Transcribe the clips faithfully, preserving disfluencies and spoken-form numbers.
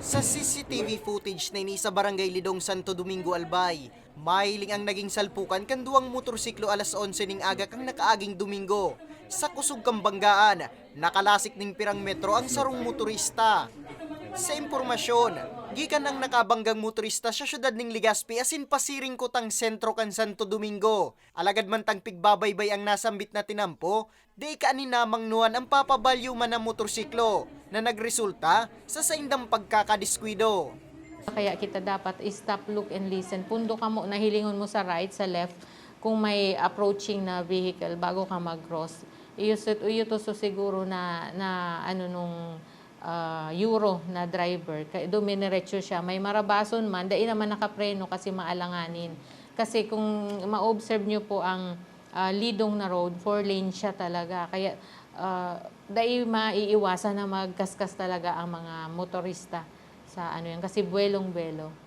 Sa C C T V footage na ini sa Barangay Lidong, Santo Domingo, Albay, mahiling ang naging salpukan kan duwang motorsiklo alas onse ning aga kan nakaaging Domingo, sa kusog kan banggaan, nakalasik ning pirang metro ang sarong motorista. Sa impormasyon, gikan ang nakabanggang motorista sa siyudad ning Legazpi asin pasiring kutang sentro kan Santo Domingo. Alagad mantang pigbabaybay ang nasambit na tinampo, di kaninamangnuhan ang papabalyo man na motorsiklo na nagresulta sa saindang pagkakadiskuido. Kaya kita dapat stop, look and listen. Pundo ka mo, nahilingon mo sa right, sa left, kung may approaching na vehicle bago ka mag-cross. Iyusut uyutuso siguro na, na ano nung ah, Euro na driver. Kaya duminerecho siya. May marabason man, dai naman nakapreno kasi maalanganin. Kasi kung ma-observe nyo po ang ah, Lidong na road, four lane siya talaga. Kaya ah, dai maiiwasan na magkaskas talaga ang mga motorista sa ano yan. Kasi buwelong-buwelo.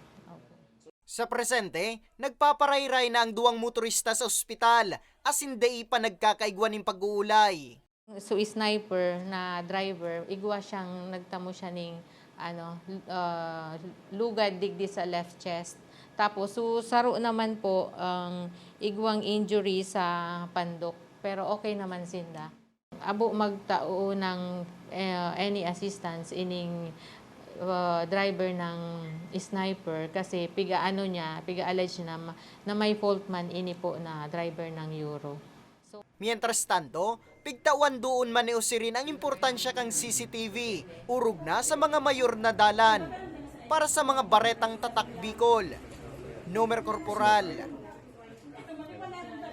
Sa presente, nagpaparayray na ang duwang motorista sa ospital asin dai pa nagkakaigwa nin pag-uulay. So sniper na driver, igwa siyang nagtamo siya ning ano, ah, lugad digdi sa left chest. Tapos so saro naman po ang igwang injury sa pandok. Pero okay naman sinda. Abo magtao ng eh, any assistance ining ah, driver ng sniper kasi pigaano niya, piga-allege na, ma- na may fault man ini po na driver ng Euro. Mientras tanto, pigtawan doon man ni Osirin ang importansya kan C C T V, orog na sa mga mayor na dalan. Para sa mga baretang Tatak Bicol, Nomer Corporal,